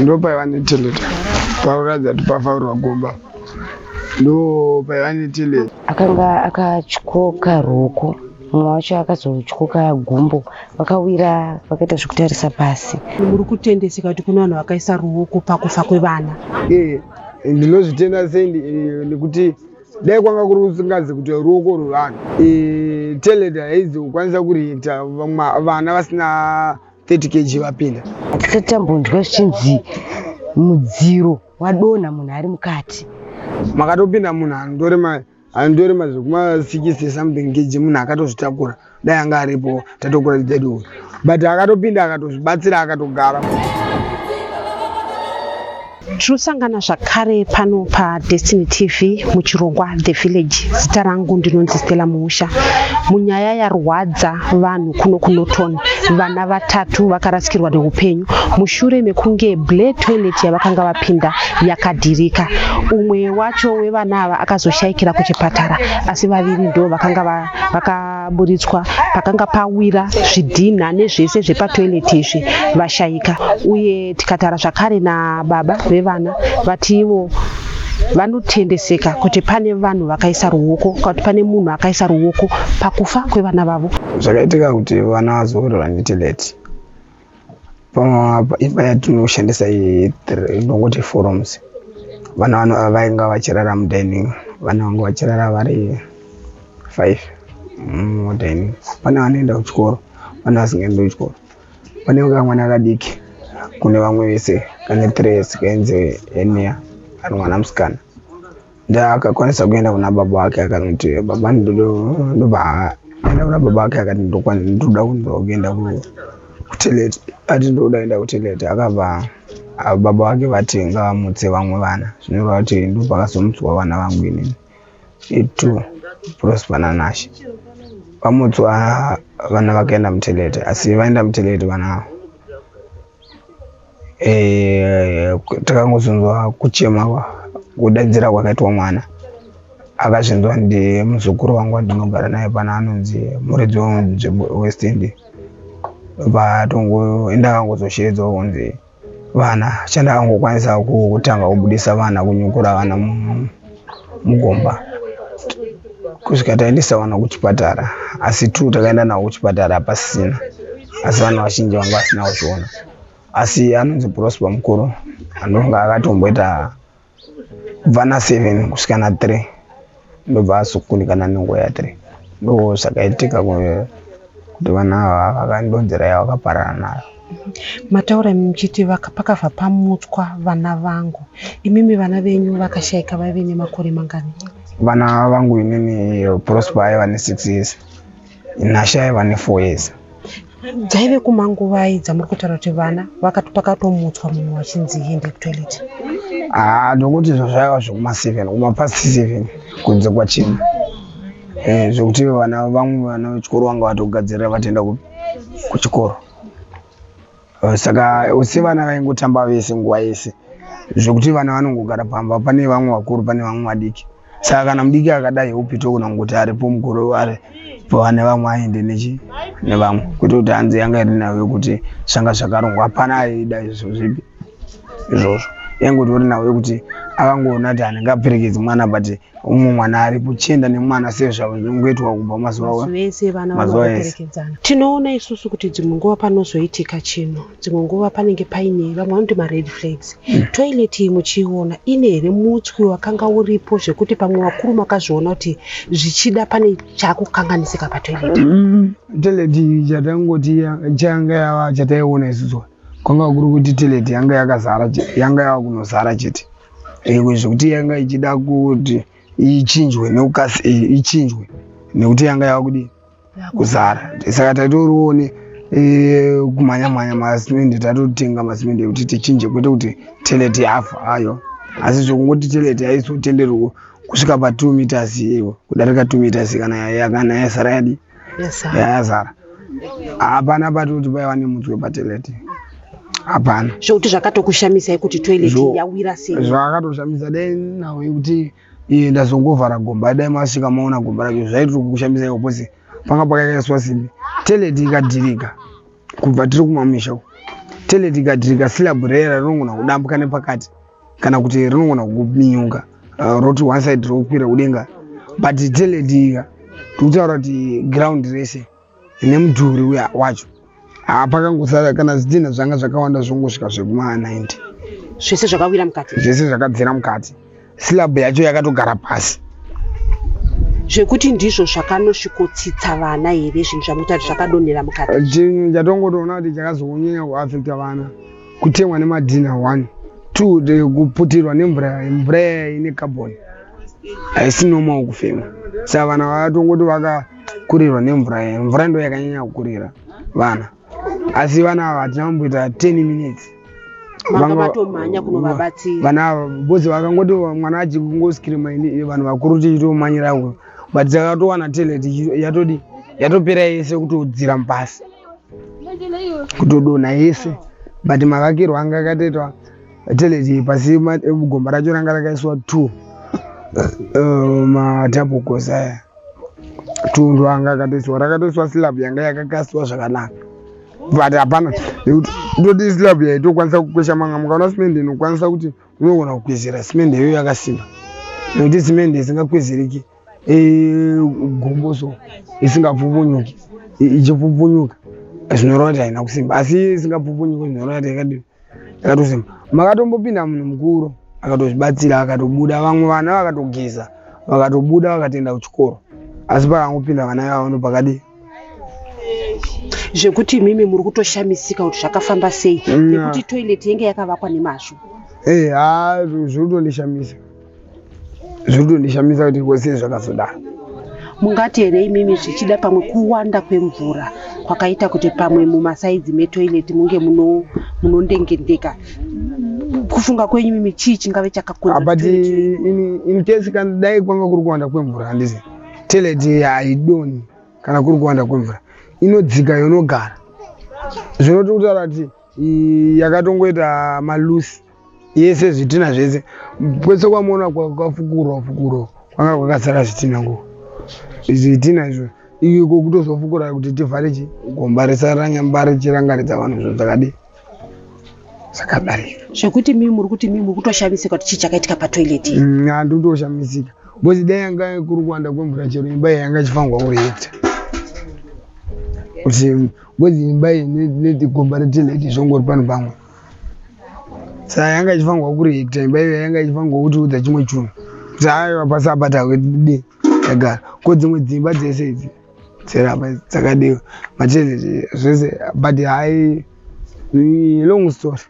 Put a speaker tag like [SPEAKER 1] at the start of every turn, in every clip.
[SPEAKER 1] Ndopaiva netoilet, pakuratidza kuti pavharirwa gomba, ndopaiva netoilet.
[SPEAKER 2] Akanga akatyoka ruoko, mumwe wacho akazotyoka gumbo, vakawira vakaita zvekutarisa pasi.
[SPEAKER 3] Muri kutendeseka kuti kune vanhu vakaisa ruoko pakufa kwevana?
[SPEAKER 1] Ee, ndinozvitenda sei nekuti dai kwanga kuri kusingazi kuti ruoko rwevanhu, toilet haizi kukwanisa kureacta vamwe vana vasina 30 kg vapinda.
[SPEAKER 2] Hatisati tambonzwa zvichinzi mudziro wadonha munhu ari mukati.
[SPEAKER 1] Makatopinda munhu anondorema zvekuma 60 something kg, munhu akatozvitakura. Dai anga aripo tatokuratidza uyu, but akatopinda akatozvibatsira akatogara.
[SPEAKER 3] Tinosangana zvakare pano paDestiny TV muchirongwa The Village. Zita rangu ndinonzi Stella Muusha. Munyaya yarwadza vanhu kuno kuNorton, vana vatatu vakarasikirwa neupenyu mushure mekunge Blair toilet yavakanga vapinda yakadhirika. Umwe wacho wevana ava akazoshayikira kuchipatara, asi vaviri ndo vakanga vakaburitswa pakanga pawira zvidhinha nezvese zvepatoilet izvi vashayika. Uye tikataura zvakare nababa vevana, vati ivo vanotendeseka kuti pane vanhu vakaisa ruoko, kana kuti pane munhu akaisa ruoko pakufa kwevana vavo.
[SPEAKER 1] Zvakaitika kuti vana vazowererwa netoilet imba yatinoshandisa iyi, inongoti four rooms. Vana vano vainga vachirara mudining, vana vanga vachirara vari five mudining. Pane vanoenda kuchikoro, pane vasingaendi kuchikoro. Pane kamwana kadiki kune vamwe vese kane 3 years, kainzi Enia, ari mwana musikana. Ndakakwanisa kuenda kuna baba vake, akanoti, "Baba, ndobva aenda kuna baba vake akati, ndoda kunzwa kuenda kutoilet." Ati, "Ndoda kuenda kutoilet," akabva baba vake vati ngavamutse vamwe vana. Zvinoreva kuti ndopakazomutswa vana vangu inini two, Prosper naNashe. Vamutswa vana vakaenda mutoilet, asi vaenda mutoilet vana, takangozonzwa kuchema, kudaidzira kwakaitwa mwana. Akazvinzwa ndimuzukuru wangu wandinogara naye pana, anonzi muridzi wenzvimbo West End. Ndakangozoshevedzwa kunzi vana. Chandakangokwanisa kutanga kubudisa vana, kunyukura vana mugomba kusvika taendesa vana kuchipatara. Asi two takaenda navo kuchipatara pasisina, asi vanhu vazhinji vanga vasina kuzviona. Asi anonzi Prosper mukuru anonga akatomboita kubva na7 kusvika na3, ndobva azokundikana nenguva ya3. Ndo zvakaitika kuti vana ava vakandonzira yavakaparara nayo.
[SPEAKER 3] Mataura imi muchiti pakabva pamutswa vana vangu. Imimi vana venyu vakashayika vaive nemakore mangani?
[SPEAKER 1] Vana vangu inini, Prosper aiva ne6 years, Nashe aiva ne4 years.
[SPEAKER 3] Dzaive kumanguvai dzamuri kutaura kuti vana pakatomutswa munhu wachinzi ende kutoilet?
[SPEAKER 1] Haa, ndokuti izvo zvaiva zvekuma7, kumapast 7, kunze kwachena, zvekuti vana vamwe vana vechikoro vanga vatogadzirira vatoenda kuchikoro. Saka sevana vaingotamba vese nguva yese, zvekuti vana vanongogara pamba, pane vamwe vakuru, pane vamwe vadiki. Saka kana mudiki akadai upi, togona kungoti aripo mukuru ari pane vamwe aende nechi nevamwe, kwete kuti hanzi yanga iri nayo yekuti zvanga zvakarongwa. Hapana aida izvo zvipi izvozvo, yangotori nawo yekuti akangoona kuti anenge aperekedzi mwana, but umwe mwana aripo, chienda nemwana sezvazvinongoitwa kubva mazuva
[SPEAKER 3] Mazuva ese vana
[SPEAKER 1] mazuva ese.
[SPEAKER 3] vanoperekedzana. Tinoona isusu kuti dzimwe nguva panozoitika chinhu, dzimwe nguva panenge paine vamwe vanoti mared flags. Toilet iyi muchiiona, ine here mutswi wakanga uripo zvekuti pamwe vakuru makazviona kuti zvichida pane chakukanganisika patoilet?
[SPEAKER 1] Toilet chatangoti changa yava chataiona isusu kwanga kuri kuti toilet yanga yakazara, yanga yava kunozara chete, zvekuti yanga ichida kuti ichinjwe nekukasi, ichinjwe nekuti yanga yava kudii, kuzara. Saka taitorione kumhanya mhanya masimende, tatotenga masimende ekuti tichinje, kwete kuti toilet yafa ayo, asi zvekungoti toilet haizotenderwi kusvika pa2 meters iwo, kudarika 2 meters kana yazara yadi yayazara. Hapana patoti paiva nemutswe patoilet, hapana.
[SPEAKER 3] Zvokuti zvakatokushamisai kuti toilet yawira sei?
[SPEAKER 1] Zvakatoshamisa. Dai nhau yekuti iye ndazongovhara gomba, dai masvika maona gomba racho, zvaitiri kukushamisai because panga pakaiswa simbi. Toilet ikadhirika kubva tiri kumamisha uku. Toilet ikadhirika, slab rera rinogona kudambuka nepakati kana kuti rinogona kuminyuka, roti one side rokwira kudenga. But toilet ika tikutaura kuti ground rese nemudhuri uya wacho hapakangosara kana zvidhina zvanga zvakawanda, zvongosvika zvekuma 90.
[SPEAKER 3] Zvese zvakawira mukati?
[SPEAKER 1] Zvese zvakadzira mukati. Slab yacho yakatogara pasi.
[SPEAKER 3] Zvekuti ndizvo zvakanosvikotsitsa vana here, zvinhu zvamuita kuti zvakadonhera mukati?
[SPEAKER 1] Chinhu chatongotoona kuti chakazonyanya kuafecta vana kutemwa nemadhina, one, two, kuputirwa nemvura. Mvura iya ine carbon, haisi normal kufema. Saka vana vakatongoti vakakurirwa nemvura iya. Mvura ndo yakanyanya kukurira vana, asi vana ava hatina kumboita 10 minutes.
[SPEAKER 3] Manga matomhanya kunovabatsira?
[SPEAKER 1] Vana ava bozi vakangoti mwana achingoscreama, vanhu vakuru tichitomanyira uko, but takatowana toilet yatodi yatopera yese, kutodzira mupasi, kutodonha yese. But mavakirwo anga akatoitwa toilet iyi pasi, gomba racho ranga rakaiswa two madouble goes aya, two ndo anga akatoiswa, rakatoiswa slab yanga yakakasiwa zvakanaka. But hapana nekuti toti slab yaitokwanisa kukwesha manga. Mukaona simende inokwanisa kuti unogona kukwezera simende iyoyo yakasimba, nekuti simende isingakwezereki gombo so isingapfupfunyuki. Ichipfupfunyuka zvinoreva kuti haina kusimba, asi isingapfupfunyuki zvinoreva kuti yakadini, yakatosimba. Makatombopinda munhu mukuru akatozvibatsira akatobuda, vamwe vana vakatogeza vakatobuda vakatoenda kuchikoro, asi pakangopinda vana ivavo ndo pakadi.
[SPEAKER 3] Zvekuti imimi muri kutoshamisika kuti zvakafamba sei nekuti toilet yenge yakavakwa nemazvo.
[SPEAKER 1] Eh, ha, zviri kutondishamisa, zviri kutondishamisa kuti kose zvakazodaro.
[SPEAKER 3] Mungati here imimi zvichida pamwe kuwanda kwemvura kwakaita kuti pamwe mumasides metoilet munge munondengendeka? Kufunga kwenyu mimi, chii chingave chakakonzera?
[SPEAKER 1] But in case kana dai kwanga kuri kuwanda kwemvura, handisi toilet haidoni. Kana kuri kuwanda kwemvura, inodzika yonogara. Zvinoti kutaura kuti yakatongoita maloose yese, zvitina zvese kwese kwamuona kwakafukurwa fukurwa kwanga kwakazara zvitina ngo zvitina izvo. Iko kutozofukura kuti tivhare chi gomba risaranyamba richirangaridza vanhu zvo zvakadi zvakadarika.
[SPEAKER 3] Zvekuti mimi muri kuti mimi muri kutoshamisika kuti chii chakaitika patoilet iyi?
[SPEAKER 1] Handitoshamisika because dai yanga kuri kuwanda kwemvura, chero imba iyi yanga ichifanirwa kureacta kuti, because imba iyi negomba retoilet zvongori pano pamwe, saka yanga ichifanirwa kureacta. Imba iyo yanga ichifanirwa kutiudza chimwe chinhu kuti aiwa, pasi apa takudi tagara ko dzimwe dzimba dzese idzi dzirapa dzakadiwa matoilet zvese. But hai, long story,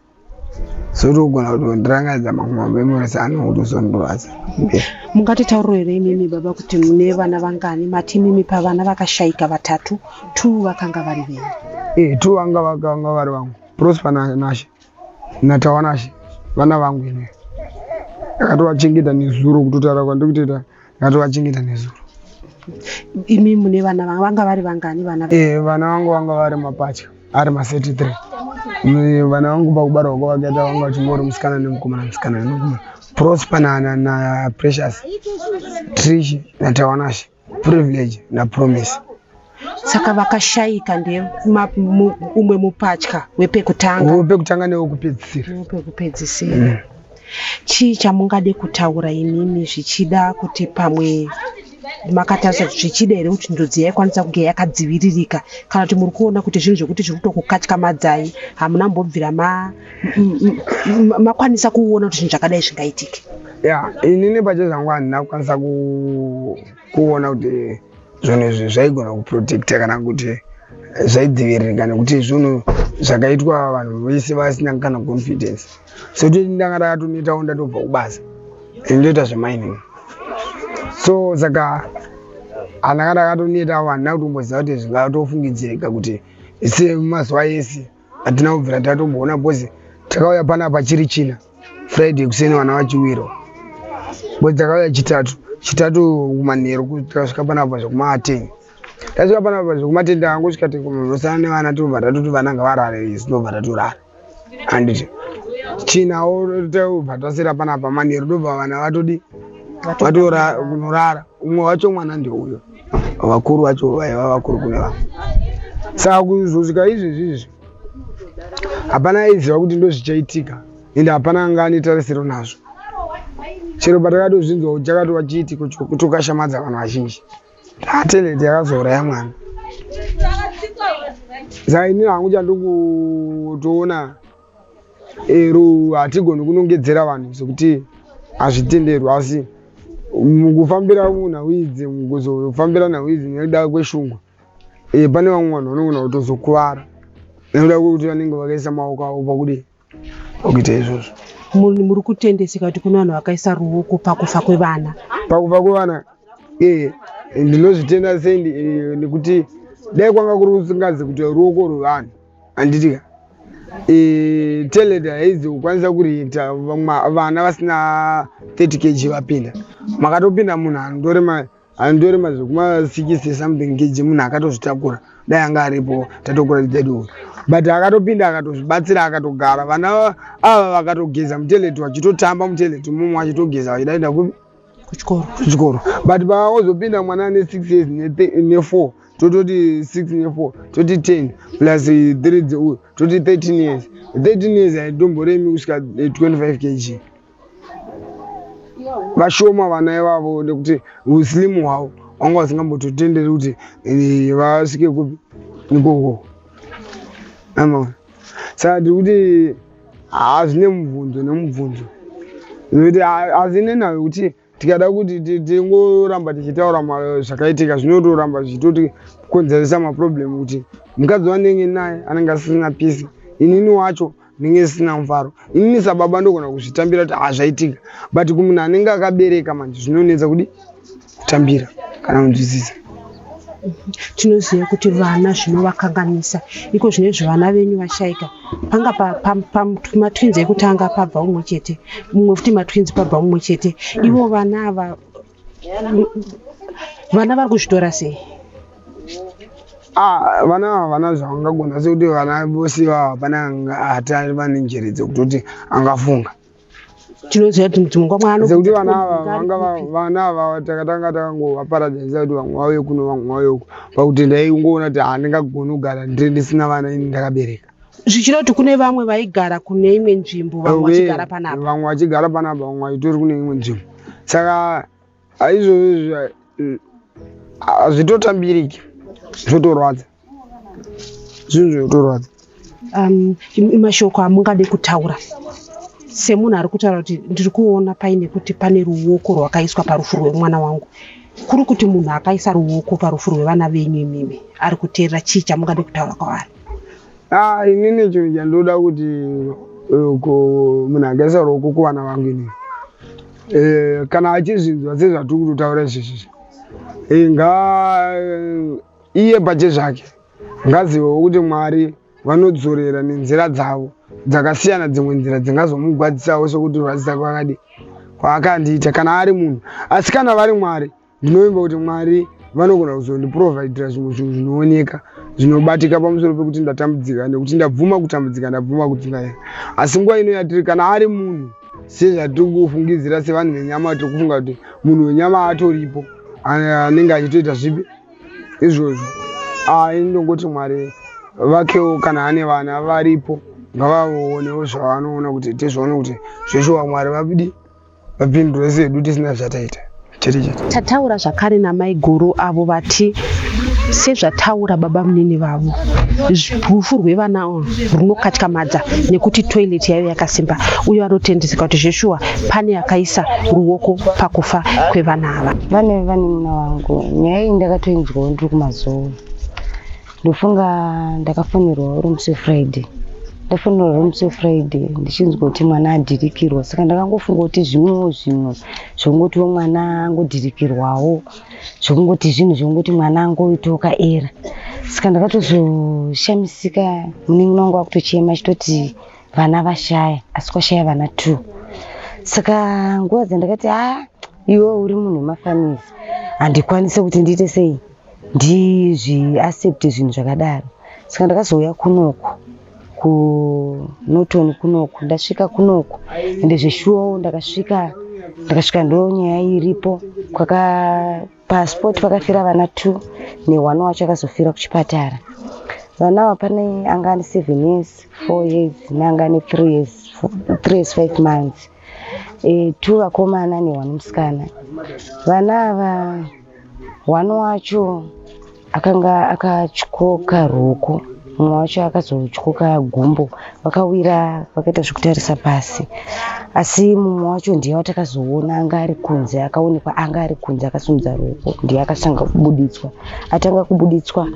[SPEAKER 1] zotogona kutondirangaridza mamwe mamemories anokutozondorwadza.
[SPEAKER 3] Mungatitauriro here imimi baba kuti mune vana vangani? Mati imimi pavana vakashayika vatatu, two vakanga vari venyu?
[SPEAKER 1] Eh, two vanga vakanga vari vangu, Prosper naNashe naTawanashe, vana vangu ine ndakatovachengeta nezuro. Kutotaura kwandikutoita, ndakatovachengeta nezuro.
[SPEAKER 3] Imi mune vana vanga vari vangani vana?
[SPEAKER 1] Eh, vana vangu vanga vari mapatya ari ma33. Vana vangu pakubarwa kwavakaita vanga vachingori musikana nemukomana, musikana nemukomana. Prosper na Precious, Trish naTawanashe, Privilege naPromise.
[SPEAKER 3] Saka vakashayika umwe mupatya wepekutanga?
[SPEAKER 1] Wepekutanga newekupedzisira.
[SPEAKER 3] Newepekupedzisira. Chii chamungade kutaura imimi, zvichida kuti pamwe makatarisa kuti zvichida here kuti njodzi yaikwanisa kunge yakadziviririka, kana kuti muri kuona kuti zvinhu zvekuti zviri kutokukatyamadzai, hamuna mbobvira makwanisa kuona kuti zvinhu zvakadai zvingaitike?
[SPEAKER 1] Ya, inini pache zvangu handina kukwanisa kuona kuti zvinhu izvi zvaigona kuprotecta kana kuti zvaidziviririka, nekuti zvinhu zvakaitwa vanhu vese vasina kana confidence. Sekuti ndanga ndakatonetawo, ndatobva kubasa, ndoita zvemining, so saka handanga ndakatonetawo, handina kutomboziva kuti zvingatofungidzirika kuti semazuva ese hatina kubvira tatomboona, because takauya panapa chiri China, Friday kuseni, vana vachiwirwa, because takauya Chitatu kumanheru, tikasvika panapa zvekuma10. Tasvika panapa zvekuma10, takangosvika tikumhosana nevana, tobva tatoti vana ngavarare, isu tobva tatorara, handiti? Chinawo tobva tasira panapa manheru, tobva vana vatodi vatora kunorara. Umwe wacho mwana ndeuyo, vakuru vacho vaiva vakuru kune vamwe. Saka kuzosvika izvezvi izvi Hapana aiziva kuti ndozvichaitika, ende hapana anga ane tarisiro nazvo. Chero patakatozvinzwa kuti chakatova chiitiko chokutokashamadza vanhu vazhinji, toilet yakazouraya mwana. Saka inini hangu chandikutoona ero, hatigoni kunongedzera vanhu sekuti hazvitenderwi, asi mukufambira nhau idzi, mukuzofambira nhau idzi nekuda kweshungu, pane vamwe vanhu vanogona kutozokuvara nekuda kwekuti vanenge vakaisa maoko avo pakudii, pakuita izvozvo.
[SPEAKER 3] Muri kutendeseka kuti kune vanhu vakaisa ruoko pakufa kwevana?
[SPEAKER 1] Pakufa kwevana, ndinozvitenda sei, nekuti dai kwanga kuri kusingazi kuti ruoko rwevanhu, handitika toilet haizi kukwanisa kureacta vamwe vana vasina 30 kg vapinda. Makatopinda munhu anondorema zvekuma 60 something kg, munhu akatozvitakura. Dai anga aripo, tatokuratidza uyu, but akatopinda, akatozvibatsira, akatogara. Vana ava vakatogeza mutoilet, vachitotamba mutoilet imomo, vachitogeza, vachidaenda kupi?
[SPEAKER 3] Kuchikoro.
[SPEAKER 1] Kuchikoro. But paakazopinda mwana ane 6 years ne4, tototi 6 ne4, toti 10 plus 3 dzeuyu, toti 13 years. 13 years haitomboremi kusvika 25 kg. Vashoma vana ivavo, nekuti uslim hwavo vanga vasingambototenderi kuti vasvike kupi ikoko amaona. Saka tiri kuti hazvine mubvunzo nemubvunzo, nekuti hazine nhau yekuti tikada kuti tingoramba tichitaura zvakaitika, zvinotoramba zvichitotikonzeresa maproblem, kuti mukadzi wandenge naye anenge asisina peace, inini wacho ndinenge sisina mufaro. Inini sababa ndogona kuzvitambira kuti hazvaitika, but kumunhu anenge akabereka manje zvinonetsa kudi kutambira kana kunzwisisa.
[SPEAKER 3] Tinoziva kuti vana zvinovakanganisa. Iko zvinezvi vana venyu vashaika, panga matwins ekutanga pabva umwe chete, mumwe futi matwins pabva mumwe chete. Ivo vana ava, vana vari kuzvitora sei?
[SPEAKER 1] Ah, vana ava vana zvavangagona, sekuti vana vose ivava hapana ati vane njere dzekutoti angafunga.
[SPEAKER 3] Tinoziva kuti mudzimwe mwana
[SPEAKER 1] Sekuti vana ava vanga vana ava takatanga takangovaparadzanisa kuti vamwe vauye kuno, vamwe vauye uku, pakuti ndaingoona kuti handingagoni kugara ndiri ndisina vana ini ndakabereka.
[SPEAKER 3] Zvichida kuti kune vamwe vaigara kune imwe nzvimbo, vamwe vachigara panapa.
[SPEAKER 1] Vamwe vachigara panapa, vamwe vachitori kune imwe nzvimbo. Saka aizvozvo hazvitotambiriki, zvotorwadza, zvinhu zvinotorwadza.
[SPEAKER 3] Mashoko amungade kutaura semunhu ari kutaura kuti ndiri kuona paine kuti pane ruoko rwakaiswa parufu rwemwana wangu, kuri kuti munhu akaisa ruoko parufu rwevana venyu imimi ari kuteerera, chii chamungade kutaura kwavari?
[SPEAKER 1] Ah, inini chinhu chandoda kuti munhu akaisa ruoko kuvana vangu inini, kana achizvinzwa sezvatiri kutotaura izvezvizvi, nga iye pache zvake ngazivewo kuti Mwari vanodzorera nenzira dzavo dzakasiyana, dzimwe nzira dzingazomugwadzisawo sekuti rwadzisa kwakadi kwaakandiita kana ari munhu. Asi kana vari Mwari, ndinovimba kuti Mwari vanogona kuzondiprovidira zvimwe zvinhu zvinooneka, zvinobatika, pamusoro pekuti ndatambudzika, nekuti ndabvuma kutambudzika, ndabvuma kudzungaira. Asi nguva ino yatiri, kana ari munhu sezvatiri kufungidzira sevanhu venyama, tiri kufunga kuti munhu wenyama atoripo anenge achitoita zvipi izvozvo, indongoti Mwari vakewo, kana ane vana varipo, ngavavaonewo zvavanoona, kuti tizvione kuti zveshuwa Mwari vabidi vapindure sedu tisina zvataita chete chete.
[SPEAKER 3] Tataura zvakare namai guru avo vati sezvataura baba munini vavo, rufu rwevana urwu runokatyamadza nekuti toilet yaive yakasimba, uye vanotendeseka kuti zveshuwa pane akaisa ruoko pakufa kwevana ava.
[SPEAKER 2] Vane vanin'ina vangu, nyaya iyi ndakatoinzwawo ndiri kumazowe. Ndofunga ndakafonерwa uri musi weFriday, ndafonerwa uri musi weFriday ndichinzwa kuti mwana adhirikirwa. Saka ndakangofunga kuti zvimwewo zvimwe zvongotiwo mwana angodhirikirwawo, zvokungoti zvinhu zvongoti mwana angoitawo kaera. Saka ndakatozoshamisika munin'ina wangu akutochema achitoti vana vashaya, asi kwashaya vana two. Saka nguva dzandakati, ha, iwe uri munhu wemafanisi, handikwanisi kuti ndiite sei ndizviaccepte zvinhu zvakadaro. Saka ndakazouya kunoku kuNorton kunoku. Ndasvika kunoku, ende zveshuwawo ndakasvika, ndakasvika ndo nyaya iripo kwaka paspot pakafira vana two, neone wacho akazofira kuchipatara. Vana ava pane anga ane 7 years, 4 years neanga ane 3 years, 3 years 5 months. 2 vakomana ne1 musikana. Vana ava one wacho akanga akatyoka ruoko, mumwe wacho akazotyoka gumbo, vakawira vakaita zvekutarisa pasi. Asi mumwe wacho ndiye watakazoona anga ari kunze, akaonekwa anga ari kunze akasimudza ruoko, ndiye akatanga kubuditswa. Atanga kubuditswa,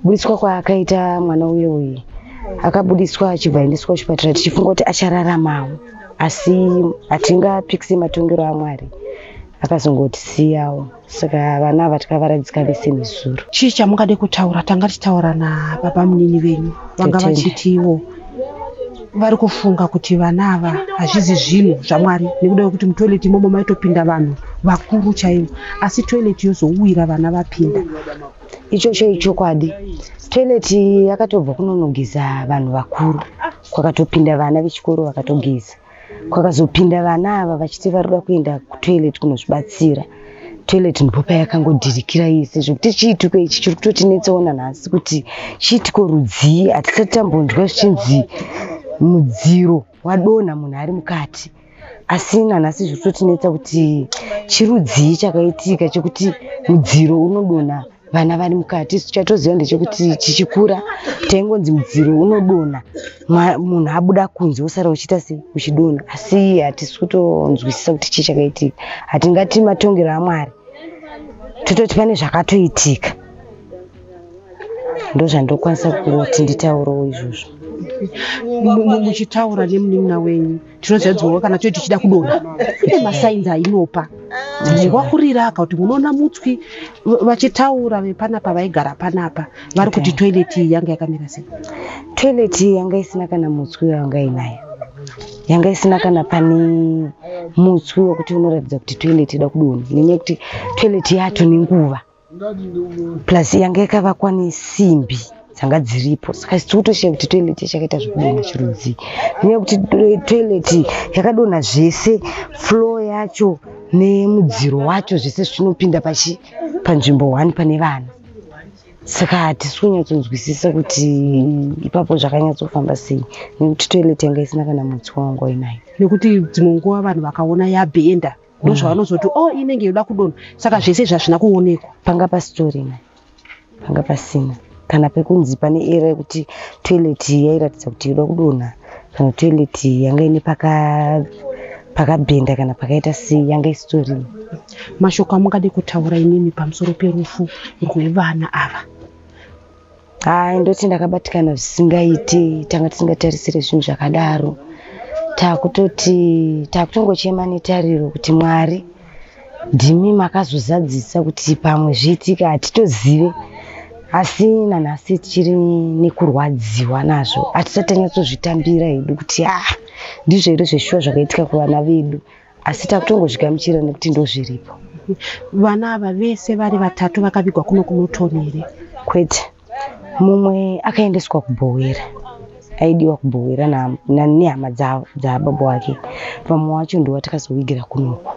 [SPEAKER 2] kubuditswa kwaakaita mwana uye uye akabuditswa achibva aendeswa kuchipatara tichifunga kuti achararamawo, asi hatingapikise matongero aMwari, akazongotisiyawo. Saka vana ava takavaradzika vese nezuro.
[SPEAKER 3] Chii chamungade kutaura? Tanga tichitaura nababa munini venyu vanga
[SPEAKER 2] Tatenda.
[SPEAKER 3] vachitiwo vari kufunga kuti vana ava hazvizi zvinhu zvaMwari, nekuda kwekuti mutoilet imomo maitopinda vanhu vakuru chaivo, asi toilet yozowira vana vapinda.
[SPEAKER 2] Ichocho ichokwadi. Toilet yakatobva kunonogeza vanhu vakuru, kwakatopinda vana vechikoro vakatogeza, kwakazopinda vana ava vachiti vari kuda kuenda kutoilet kunozvibatsira. Toilet ndipo payakangodhirikira yese, zvekuti chiitiko ichi chiri kutotinetsawo nanhasi kuti chiitiko rudzii. Hatisati tambonzwa zvichinzi mudziro wadonha munhu ari mukati, asi nanhasi zviri kutotinetsa kuti chirudzii chakaitika chekuti mudziro unodonha vana vari mukati. Isu chatoziva ndechekuti chichikura taingonzi mudziro unodonha munhu abuda kunze osara uchiita sei, uchidonha, asi hatisi kutonzwisisa kuti chii chakaitika. Hatingati matongero aMwari, tototi pane zvakatoitika. Ndozvandokwanisa kuti nditaurewo izvozvo.
[SPEAKER 3] Muchitaura nemunin'ina wenyu, tinoziva dzimwe nguva kana toiti tichida kudonha ine masigns ainopa, wakurira ka kuti munoona mutswi. Vachitaura vepanapa vaigara panapa vari kuti toilet iyi yanga yakamira sei?
[SPEAKER 2] Toilet iyi yanga isina kana mutswi wayanga inayo, yanga isina kana pane mutswi wekuti unoratidza kuti toilet ida kudonha, nenyaya yekuti toilet yato nenguva, plus yanga yakavakwa nesimbi dzanga dziripo. Saka tiri kutoshiya kuti toilet yachakaita zvekudonha chirudzii, nenyaya yekuti toilet yakadonha zvese, floor yacho nemudziro wacho zvese zvinopinda pachi panzvimbo 1 pane vana. Saka hatisi kunyatsonzwisisa kuti ipapo zvakanyatsofamba sei, nekuti toilet yanga isina kana mutswi wanga uinayo.
[SPEAKER 3] Nekuti dzimwe nguva vanhu vakaona yabhenda ndozvavanozoti o inenge yoda kudonha, saka zvese izvi hazvina kuonekwa.
[SPEAKER 2] Panga pasitorina, panga pasina kana pekunzi pane era yekuti toilet yairatidza kuti yoda kudonha, kana toilet yanga ine pakabhenda kana pakaita sei, yanga isitorina.
[SPEAKER 3] Mashoko amungade kutaura inini pamusoro perufu rwevana ava?
[SPEAKER 2] Hai, ndoti ndakabatikana zvisingaiti. Tanga tisingatarisire zvinhu zvakadaro. Takutoti takutongochema netariro kuti Mwari ndimi makazozadzisa kuti pamwe zviitika, hatitozive. Asi nanhasi tichiri nekurwadziwa nazvo, hatisati tanyatsozvitambira hedu kuti ah, ndizvo here zveshuwa zvakaitika kuvana vedu, asi takutongozvigamuchira nekuti ndozviripo.
[SPEAKER 3] Vana ava vese vari vatatu vakavigwa kuno kuNorton here?
[SPEAKER 2] Kwete, mumwe akaendeswa kuBhowera, aidiwa kuBhowera nehama dzababa wake. Vamwe wacho ndo vatakazovigira kunoku.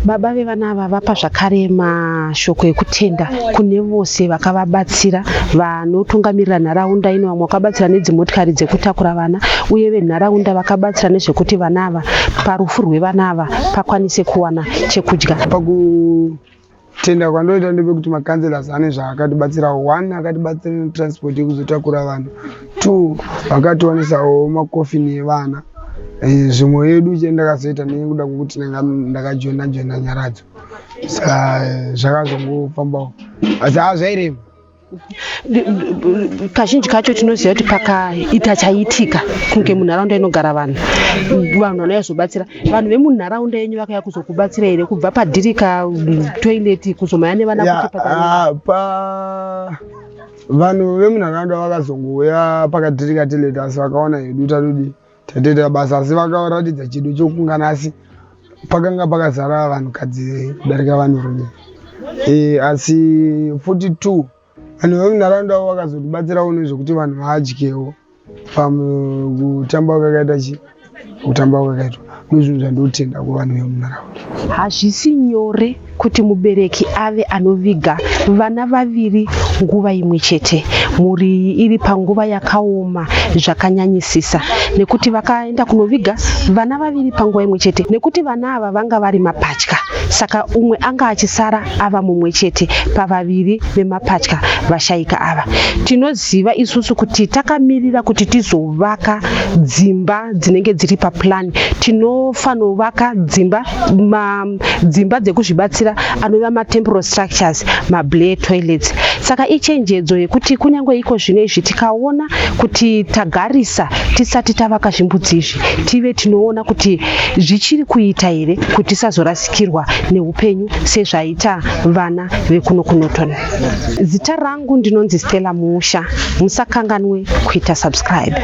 [SPEAKER 3] Baba vevana ava vapa zvakare mashoko ekutenda kune vose vakavabatsira, vanotungamirira nharaunda ino, vamwe vakabatsira nedzimotikari dzekutakura vana, uye venharaunda vakabatsira nezvekuti vana ava, parufu rwevana ava pakwanise kuwana chekudya.
[SPEAKER 1] Pakutenda kwandoita ndepekuti macouncillors ane zvaakatibatsirawo. 1, akatibatsira netransport yekuzotakura vanhu. 2, vakatiwanisawo makofini evana. Zvimwe yedu chendakazoita nekuda kwekuti ndakajoina joina Nyaradzo, saka zvakazongofambawo, asi hazvairema.
[SPEAKER 3] Kazhinji kacho tinoziva kuti pakaita chaitika kunge munharaunda inogara vanhu, vanhu vanouya kuzobatsira. Vanhu vemunharaunda yenyu vakauya kuzokubatsira here kubva padhirika toilet kuzomhanya nevana kuti
[SPEAKER 1] Pa vanhu vemunharaunda vakazongouya pakadhirika toilet, asi vakaona hedu tatodi tatoita basa, asi vakaratidza chido chokungana, asi pakanga pakazara vanhukadzi kudarika vanhurume. Asi futi 2, vanhu vemunharaunda vakazotibatsirawo nezvekuti vanhu vadyewo pamukutamba kwakaita chi kutamba kwakaitwa, ndozvinhu zvandotenda kuvanhu vemunharaunda.
[SPEAKER 3] Hazvisi nyore kuti mubereki ave anoviga vana vaviri nguva imwe chete. Mhuri iyi iri panguva yakaoma zvakanyanyisisa nekuti vakaenda kunoviga vana vaviri panguva imwe chete, nekuti vana ava vanga vari mapatya, saka umwe anga achisara ava mumwe chete pavaviri vemapatya vashaika ava. Tinoziva isusu kuti takamirira kuti tizovaka dzimba dzinenge dziri paplan, tinofanovaka dzimba ma, dzimba dzekuzvibatsira anova matemporal structures, mablair toilets. Saka ichenjedzo yekuti kunyange iko zvino izvi tikaona kuti tagarisa tisati tavaka zvimbudzi izvi, tive tinoona kuti zvichiri kuita here kuti tisazorasikirwa neupenyu sezvaita vana vekuno kuNorton. Zita rangu ndinonzi Stella Musha, musakanganwe kuita subscribe.